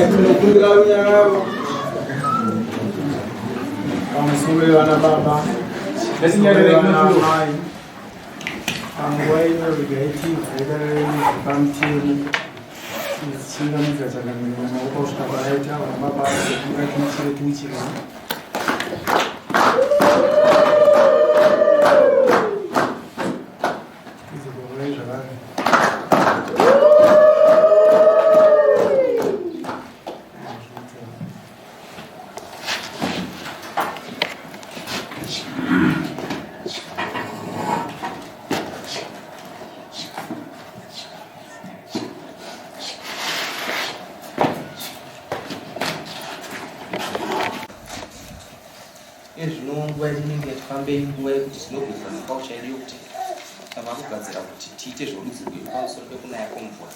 Tinokumbira runyararo pamusoro yevana baba vana amai panguva ino regai tibve dare redu pamutemo tichingamidza changamire namaoko kusvika paraita vana baba kumbira tiuchire tiuchire tidzokororai zvakare. Ezvino nguva inenge yatifambei nguva yekuti tinogwiza culture yedu yokuti tava kugadzira kuti tiite zvorudzi rwedu pamusoro pekunaya kwemvura.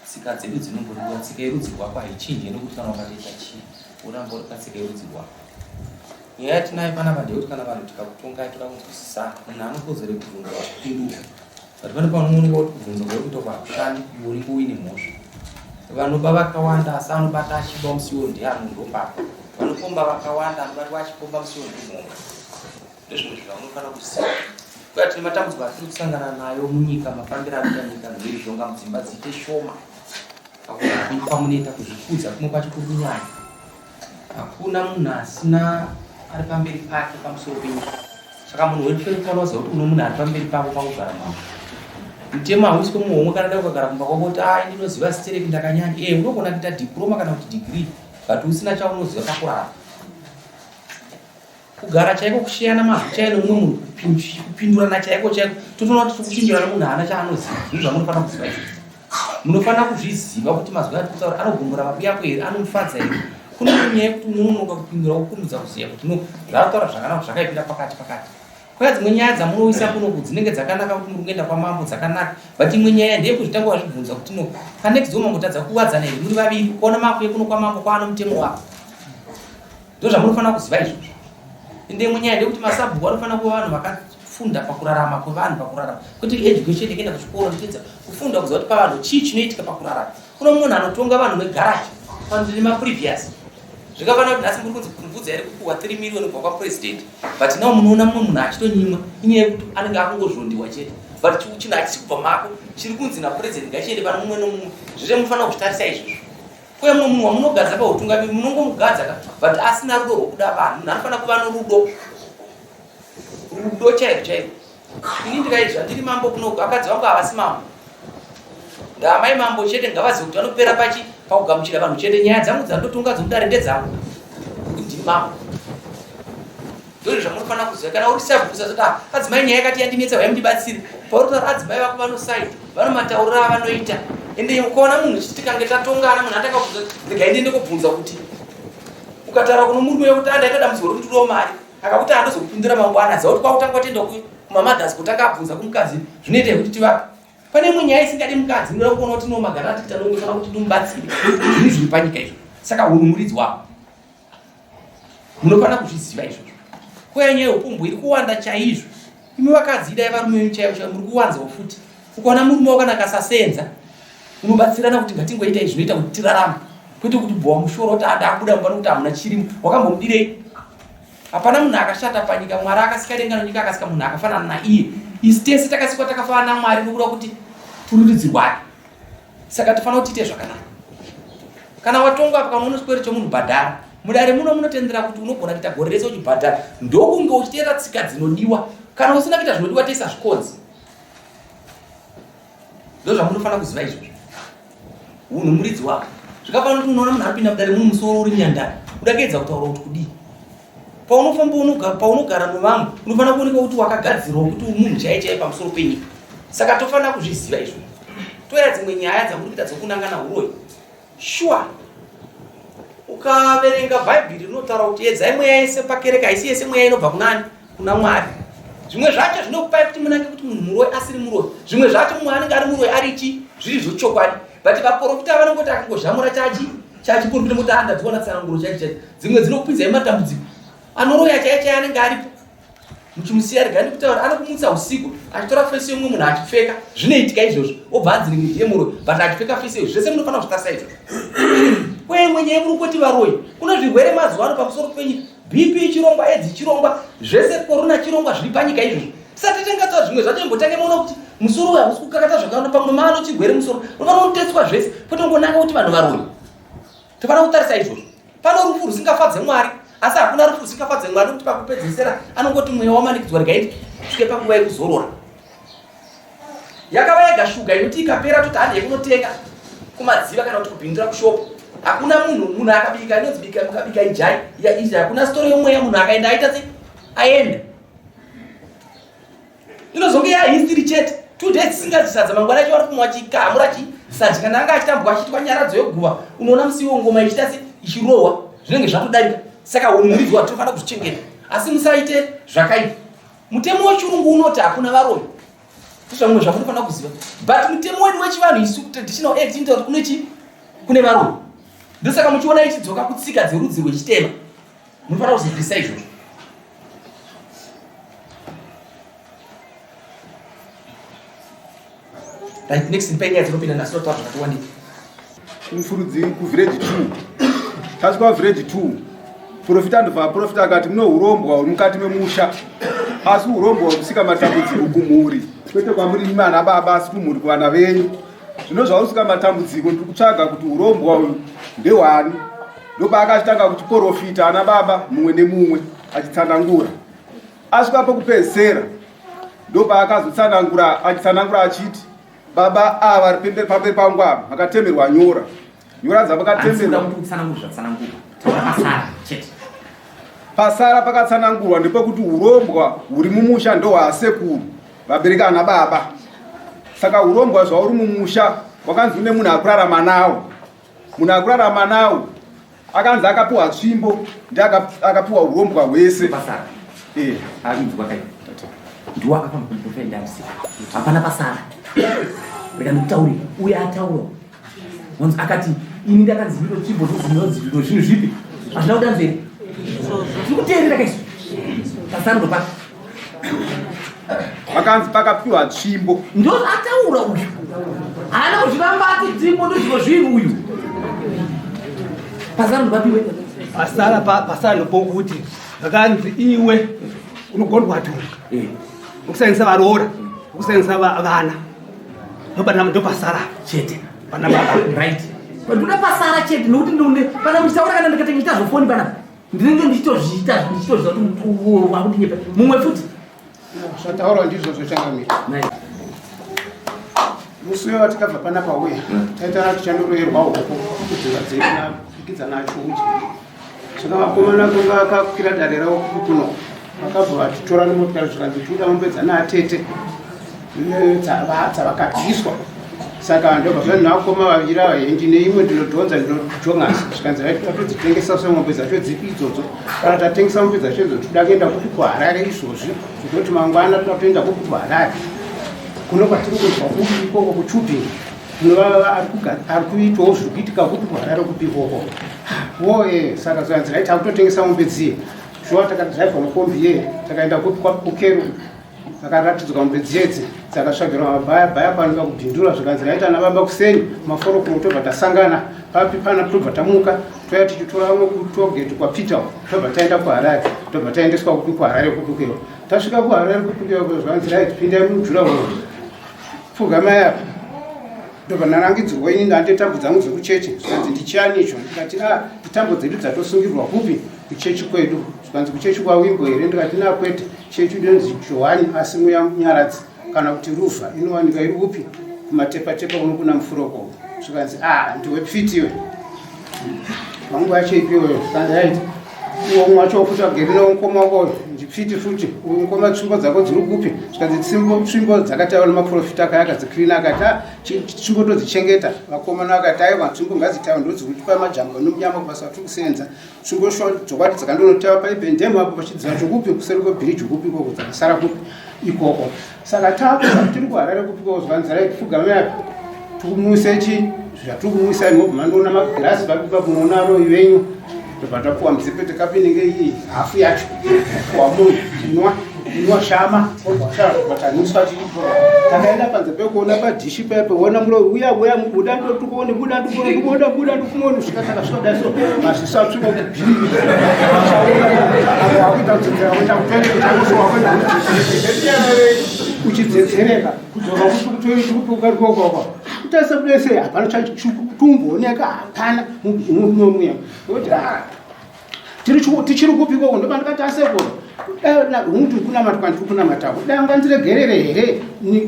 Tsika dzedu dzinongodiwa, tsika yerudzi rwako haichinje nekuti kana ukatoita chii woramba uri patsika yerudzi rwako. Nyaya yatinayo panapa ndeyekuti kana vanhu tikakutongai toda kunzwisisana, munhu anokodzero yekubvunza vachipindura but pane panooneka kuti kubvunza kwauri kuita kwakushandi iwe unenge uine mhosva. Vanoba vakawanda asi anobata achiba musi iwoyo ndiye anondombava. Vanopomba vakawanda anobatwa achipomba musi iwoyo ndimhomba. Ndozvimwe zvinhu zvamunofanira kuziva. Kuya tine matambudziko atiri kusangana nayo munyika, mafambiro anoita nyika, mhirizhonga mudzimba dziite shoma. Kwamunoita kuzvikudza kumwe kwacho kuri kunyanya. Hakuna munhu asina ari pamberi pake pamusoro penyika. Saka munhu wese unofanira kuziva kuti uno munhu ari pamberi pako pakugara mambo. Mutemo hauiswe muhomwe kana dai ukagara kumba kwako kuti ah ndinoziva stereki ndakanyanya. Eh unogona kuita diploma kana kuti degree but usina chaunoziva pakurarama. Kugara chaiko kusheyana mazwi chaiyo nemumwe munhu kupindurana chaiko chaiko totoona kuti tikupindurana munhu haana chaanoziva. Zvinhu zvamunofanira kuziva izvo. Munofanira kuzviziva kuti mazwi atiri kutaura anogumbura mabiyako here, anomufadza here. Kune imwe nyaya yekuti unononoka kupindura wokurumidza kuziva kuti no zvaari kutaura zvakanaka zvakaipira pakati pakati. Kwaya dzimwe nyaya dzamunoisa kunoku dzinenge dzakanaka kuti muri kuenda kwamambo dzakanaka but imwe nyaya ndeyekuzvitanga wazvibvunza kuti no panext door mambotadza kuwadzana here muri vaviri ukaona makuye kuno kwamambo kwaano mutemo wako. Ndozvamunofanira kuziva izvozvo. Ende imwe nyaya ndeyekuti masabhuku anofanira kuva vanhu vakafunda pakurarama kwevanhu pakurarama kwete education yekuenda kuchikoro nditedza kufunda kuziva kuti pavanhu chii chinoitika pakurarama. Kuno munhu anotonga vanhu negaraji vanhu tine maprevious zvikafanira kuti nhasi muri kunzi mvudzi iri kupuhwa 3 million kubva kwapresident but now munoona mumwe munhu achitonyimwa inyaya yekuti anenge akungozvondiwa chete but chinhu hachisi kubva mako chiri kunzi napresident ngachiende pane mumwe nomumwe zvese munofanira kuzvitarisa izvozvo Kuya mumwe munhu wamunogadza pahutungamiri munongomugadza ka but asina rudo rwokuda vanhu. Munhu anofanira kuva norudo. Rudo chairwo chairwo. Ini ndikaizva ndiri mambo kuno vakadzi vangu havasi mambo. Ndaamai mambo chete ngavazive kuti vanopera pachi pakugamuchira vanhu chete. Nyaya dzangu dzandotonga dzomudare ndedzangu. Kuti ndiri mambo. Ndozvo zvamunofanira kuziva. Kana uri sabhuku usazoti ah, adzimai nyaya yakati yandinetsa huyai mundibatsire. Pauri kutaura adzimai vako vanosaida, vanomatauriro avanoita. Ende ukaona munhu chiti tikange tatongana munhu atanga kubvunza regai ndiende kobvunza kuti ukataura kuno murume wekuti andaita dambudziko rekuti ndidiwo mari akakuti andozokupindura mangwana ziva kuti kwakutanga watenda kumamothers kutanga abvunza kumukadzi zvinoita yekuti tivape pane imwe nyaya isingadi mukadzi inoda kuona kuti no magara atikuita nokufanira kuti ndimubatsire zvinhu zviri panyika izvo saka hunhu muridzi wako Munofanira kuzviziva izvozvo. Kwaya nyaya yeupombwe iri kuwanda chaizvo. Imi vakadzi idai varume venyu chaivo chaivo muri kuwanzawo futi. Ukaona murume wako kana akasasenza unobatsirana kuti ngatingoitai zvinoita kuti tirarame kwete kuti bhowa mushoro kuti ada akuda mumba nokuti hamuna chirimo wakambomudirei hapana munhu akashata panyika mwari akasika denga nonyika akasika munhu akafanana naiye isi tese takasikwa takafanana namwari nokuda kuti turi rudzi rwake Saka tofanira kuti tiite zvakanaka. Kana watongwa apa kana une chikwere chomunhu bhadhara. Mudare muno munotendera kuti unogona kuita gore rese uchibhadhara. Ndokunge uchiteera tsika dzinodiwa. Kana usina kuita zvinodiwa tese hazvikonzi. Ndozvamunofanira kuziva izvozvo. Unhu muridzi wako. Zvakafanana kuti unoona munhu apinda mudare mune musoro uri nyandara. Uda kuedza kutaura kuti kudii? Paunofamba unogara paunogara nevamwe unofanira kuonekwa kuti wakagadzirwa kuti uri munhu chaiye chaiye pamusoro penyika. Saka tofanira kuzviziva izvo. Toera dzimwe nyaya dzamuri kuita dzokunangana huroyi. Sure. Ukaverenga Bhaibheri rinotaura kuti edzai mweya yese pakereke haisi yese mweya inobva kunani? Kuna Mwari. Zvimwe zvacho zvinokupai kuti munange kuti munhu muroyi asiri muroyi. Zvimwe zvacho mumwe anenge ari muroyi ari chi zviri zvochokwadi. But vaporofita vanongoti akangozhamura chachi chachiporofita moti anda dziwana tsananguro chaicho chaicho. Dzimwe dzinokupinzai matambudziko. Anoroya chaiye chaiye anenge aripo. Muchimusiya regai ndikutaura anokumutsa usiku achitora fesi yemumwe munhu achipfeka zvinoitika izvozvo obva anzi rimwe ndiye muroyi but achipfeka fesi iyo zvese munofanira kuzvitarisa izvozvo kwemwe nyaya muri kungoti varoyi kune zvirwere mazuva ano pamusoro penyika bp chirongwa edzi chirongwa zvese korona chirongwa zviri panyika izvozvo tisati tangatsa zvimwe zvacho imbotange maona kuti musoro uyu hausi kukakata zvakawanda pamwe maano chirwere musoro unofanira kutetswa zvese kwete kungonanga kuti vanhu varoyi tofanira kutarisa izvozvo Pano rufu rusingafadze Mwari, asi hakuna rufu rusingafadze Mwari nokuti pakupedzesera anongoti mweya wamanikidzwa regai tisvike panguva yekuzorora. Yakava yega shuga inoti ikapera toti handi yekunotenga kumadziva kana kuti kubhindura kushopu. Hakuna munhu munhu akabika inonzi bika mukabika ijai ya izvi hakuna story yomweya munhu akaenda aita sei aenda inozonge ya history chete two days tisingazisadza mangwana acho vari kumwa chikamura chisadza kana anga achitambwa achiitwa nyaradzo yeguva unoona musi iwo ngoma ichiita se ichirohwa zvinenge zvatodarika saka unhuridzo watinofanira kuzvichengeta asi musaite zvakaipa mutemo wechirungu unoti hakuna varoyi ndizvamwe zvamunofanira kuziva but mutemo wedu wechivanhu isu traditional act inoita kuti kune chi kune varoyi ndosaka muchiona ichidzoka kutsika dzerudzi rwechitema munofanira kuzivisa izvozvo Right, next ndipe nyaya dzinopinda nhasi totaura zvakati wandei. Kumfurudzi kuvillage 2. Tasvika kuvillage 2. Profita ndobva aprofita akati mune hurombwa huri mukati memusha. Asi hurombwa huri kusika matambudziko kumhuri. Kwete kwamuri imi ana baba asi kumhuri kuvana venyu. Zvino zvausika matambudziko ndiri kutsvaga kuti hurombwa uyu ndehwani. Ndopaakachitanga kuchiporofita ana baba mumwe nemumwe achitsanangura. Asvika pokupedzisera ndopaakazotsanangura achitsanangura achiti baba ava vari pemberi pamberi pangu ava vakatemerwa nyora nyora dzavakatemerwa pasara pakatsanangurwa ndepekuti urombwa huri mumusha ndohwasekuru vabereki ana baba saka urombwa zvauri mumusha wakanzi une munhu akurarama nawo munhu akurarama nawo akanzi akapiwa tsvimbo ndi akapiwa urombwa hwese eh. ndiwo akafamba kundofenda usiku hapana pasara rega ndikutaurira uye ataura onzi akati ini ndakanzi ndino tsvimbo ndozinonzi zvino zvinhu zvipi hazvina kudanzeri tiri kuteerera kaisu pasara ndopaka Pakanzi pakapiwa tsvimbo. Ndozvataura uyu. Haana kuzviramba ati tsvimbo ndozviro zvinhu uyu. Pasara ndopapiwe. Pasara pa pasara ndopokuti zvakanzi iwe unogona kuvatonga. Eh. Ukushandisa varoora, ukushandisa vana. Ndopana ndopasara chete. Pana baba. Right. Ndoda pasara chete nokuti ndone pana muchitaura kana ndikati ndichita zvofoni panapa. Ndinenge ndichitozviita ndichitoziva kuti wakundinyepa. Mumwe futi. Zvataurwa ndizvozvo changamire. Musi uyo watikabva panapa uya taitaura tichandoroyerwa hoko kudzimba dzedu napikidza nacho udye. Saka vakomana kunga vakakwira dare ravo kuno vakabva vatitora nemotikari zvikanzi tikuda mombe dzana atete dzavakabviswa saka ndobva zvanzi nakoma vaviri ava hendi neimwe ndinodhonza ndinojongasa zvikanzi vatodzitengesa semombe dzacho dzipi idzodzo kana tatengesa mombe dzacho idzo toda kuenda kupi kuharare izvozvi tototi mangwana toda kutoenda kupi kuharare kuno kwatiri kunzwa kupi ikoko kuchubing kunova ari kuitawo zviri kuitika kupi kuharare kupi ikoko woye saka zvikanzi right takutotengesa mombe dziye shuwa takadhiraivha mukombi ye takaenda kupi kwakukero Vakaratidzwa mombe dziyedzi dzakatsvagirwa mabhaya bhaya pano pakubhindura zvikanzi raita ana baba kuseni maforokoro tobva tasangana papi pana tobva tamuka toya tichitora vamwe kutogeti kwapeter tobva taenda kuharare tobva taendeswa kupi kuharare kupi kuyo tasvika kuharare kupi kuyo zvanzi right pindai mujura uno pfugamai apa ndobva ndarangidzirwa ini ndande tambo dzangu dzekuchechi zvikanzi ndichiani icho ndikati a ah, tambo dzedu dzatosungirwa kupi kuchechi kwedu zvikanzi kuchechi kwawimbo here ndikati nakwete Chechi inonzi Johani asi mweya munyaradzi kana kuti Ruvha inowanika iri kupi? Kumatepatepa kuno kuna Mufuroko. Zvikanzi ah ndiwe pfitiwe. Vangu yacho ipiwe zvikanzi right. Uwo umwe wacho futi agere neumukoma wako ndipfiti futi uyu mukoma tsvimbo dzako dziri kupi zvikanzi tsimbo tsvimbo dzakataiwa nemaprofita akaya akadzikirina akati ah tsvimbo todzichengeta vakomana vakati aiwa tsvimbo ngadzitaiwa ndodzikutipa majambwa nomunyama kubasa tiri kusenza tsvimbo shuwa dzokwati dzakandonotewa paibhendemu apo pachidziva chokupi kuseri kwebhiriji kupi ikoko dzakasara kupi ikoko saka takuza tiri kuharare kupi ikoko zvikanzi rai pfugame apo tikumwise chi zvatiri kumwisa imwe mandoona magirasi papi papo munoona royi venyu tobva tapuwa mudzepete kapi inenge iyi hafu yacho puwa munhu inwa inwa shama vatanuswa takaenda panze pekuona padhishi pepe ona muroyi uya uya buda ndotukuone buda ndikuone buda buda ndikuone kusvika takasvika kudai so maziso atsvuka kubhirikuita kudzedzera kuita kutoiakusowakuenda uchidzedzereka kudzoka kutoikuukarikokoko kutarisa kudai sei hapana chachikumbooneka hapana muya kuti ah, tichiri kupi ikoko ndopandikati asekuru dai kunamata kwandiri kunamatako dai angandiregerere here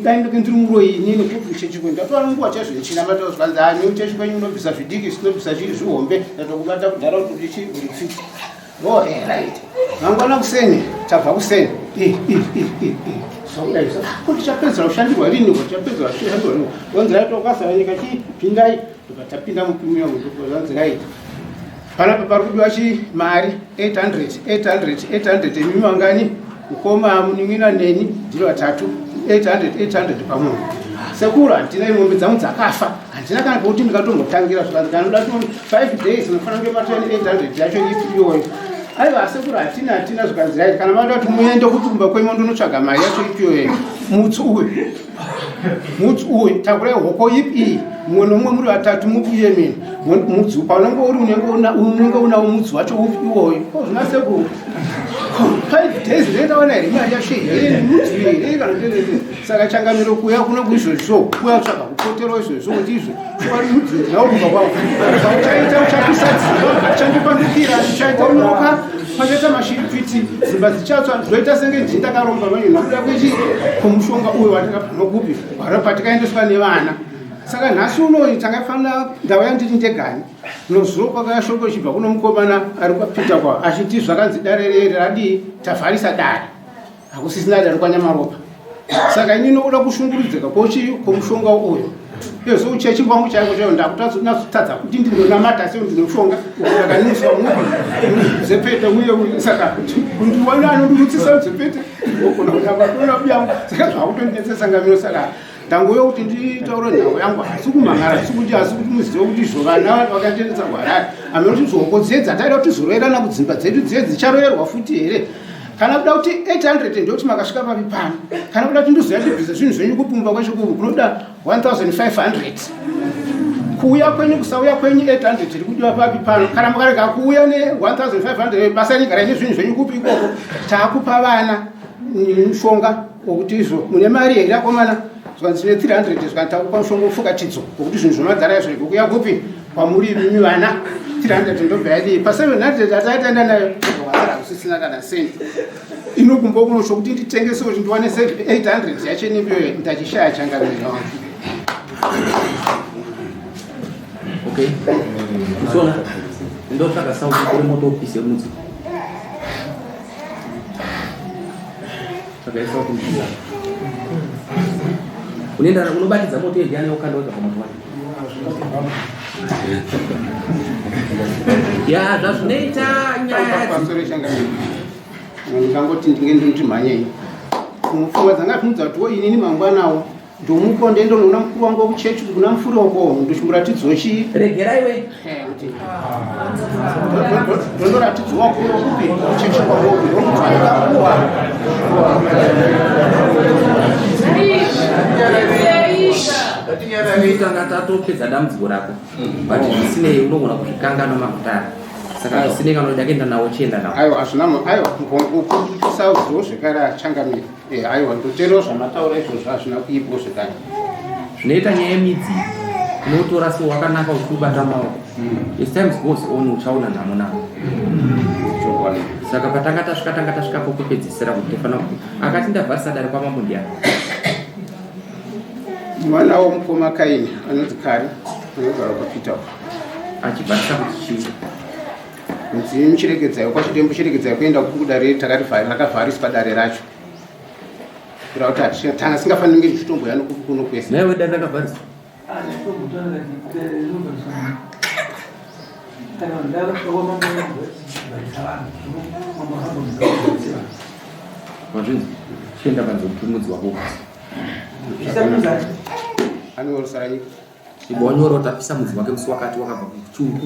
dai ndike ndiri muroyi inini kupi kuchechi kwenyu ndatora nguva chaizvo ndichinamata zvikanzi ani kuchechi kwenyu unobvisa zvidiki sinobvisa zvihombe ndatokubata kudhara kuti uchi uri fit oh eh, right mangwana kuseni tabva kuseni kuti chapedzera kushandirwa rini chapedzera kushandirwa rini wanzi right wakasara nyika chipindai tobva tapinda mupimiro wanzi right Panapa pari kudiwa chi mari 800 800 800 imi mangani mukoma munin'ina neni ndiri vatatu 800 800 pamunhu sekuru handina mombe dzangu dzakafa handina kana pekuti ndingatombotangira zvikanzi kana uda 5 days unofanira kunge matani 800 yacho ipi iyoyo aiwa sekuru hatina hatina zvikanzi right kana mada kuti muende kuti kumba kwenyu ndonotsvaga mari yacho ipi iyoyo mutsi uyu mudzi uyu takurai hoko ipi iyi mumwe nomumwe muri vatatu mubuye mini mudzi paunenge uri unenge unawo mudzi wacho upi iwoyo ko zvina sekuru five days ndetaona here mari yacho here mudzi here kana saka changamiro kuuya kuno kuizvozvo kuuya kutsvaga kupoterwa izvozvo kuti izvo wari mudzi ndinawo kumba kwangu zvamuchaita uchapisa dzimba achandipandukira ndichaita nyoka pachaita mashiripiti dzimba dzichatsva zvoita senge ndini ndakaromba manje nokuda kwechi kwomushonga uyo watakabva nokupi hwaro patikaendeswa nevana saka nhasi unoyi takafanira ndauya ndiri ndegani nozuro kwakaya shoko ichibva kuno mukomana ari kwapita kwa achiti zvakanzi dare rere radii tavharisa dare hakusisina dare kwanyamaropa saka ini nokuda kushungurudzika kochi kwomushonga uyu ezvo uchechi kwangu chaiko chaiko ndakutonatsotadza kuti ndinonamata sei ndinoshonga ndakaniswa mupi zepete uye saka kundiwana anondirutsisa zepete ogona kunamaona biyangu saka zvakutondinetsa ngamiro saka ndangouya kuti nditaure nhau yangu asi kumangara asi kuti asi kuti muzive kuti izvo vana vakatenedza kuharare amene kuti zvombo dziye dzataida kuti tizoroerana kudzimba dzedu dziye dzicharoerwa futi here kana kuda kuti 800 ndokuti makasvika papi pano kana kuda kuti ndizoya ndibvise zvinhu zvenyu kupumba kwacho kuku kunoda 1500 kuuya kwenyu kusauya kwenyu 800 iri kudiwa papi pano kana mukarega kuuya ne 1500 basa rigara nezvinhu zvenyu kupi ikoko taakupa vana mushonga wokuti izvo mune mari here akomana zvikanzi tine 300 zvikanzi takupa mushonga wofuka chidzo wokuti zvinhu zvemadhara izvo ikukuya kupi kwamuri imimi vana 300 ndobva yadii pa 700 ataitaenda nayo wasara kusisina kana sendi inokumba kunosho kuti nditengese kuti ndiwane 800 yacho inenge ndachishaya changamira wangu okay usona ndotsvaka sauti kuri moto upise mudzi Tsvaga sauti mudzi unoenda unobatidza moto yediani wokanda wega pamoto wacho ya zvazvinoita nyaya pamusoro changamira ndingangoti ndinge ndinoti mhanyei pfungwa dzanga zvinudza kuti wo inini mangwanawo ndomuko ndiende unoona mukuru wangu wekuchechi kuna mufuri wako ndochimuratidzo chi regerai we ndondoratidzwa wakuru kupi kuchechi kwangu ndokutsvaikakuwa tanga tatopedza dambudziko rako but zvisinei unogona kuzvikanganwa makutara saka zvisinei kana uda kuenda nawo chienda nawo aiwa hazvina aiwa kusaziwo zvekare achangamira Eh, aiwa ndotero zvamataura izvozvo hazvina kuipo zvekare zvinoita nyaya yemidzi unotora so wakanaka uchiubata maoko hmm. as times goes on uchaona nhamo navo saka patanga tasvika tanga tasvika pokupedzisira kuti tofanira kuti akati ndavharisa dare kwamambo ndiyani mwana womukoma kaini anonzi kari Unogara kwaPeter. Achibvarisa kuti chii? Mudzimu chiregedzai kwaChidembo, chiregedzai kuenda kudare rakavhariswa dare racho. Kureva kuti tanga singafaniri kunge tichitomboya nokuno kwese. Naiwe dare rakavhariswa. Mazvinzi, chienda panze mupimudzi wako. Anorusara nyika. Ibonyoro tapisa mudzi wake musi wakati wakabva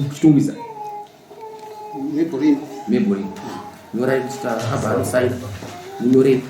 kuchitungwiza. Mebhorini. Mebhorini. Nyorai kuti abva anosaina. Munyorei.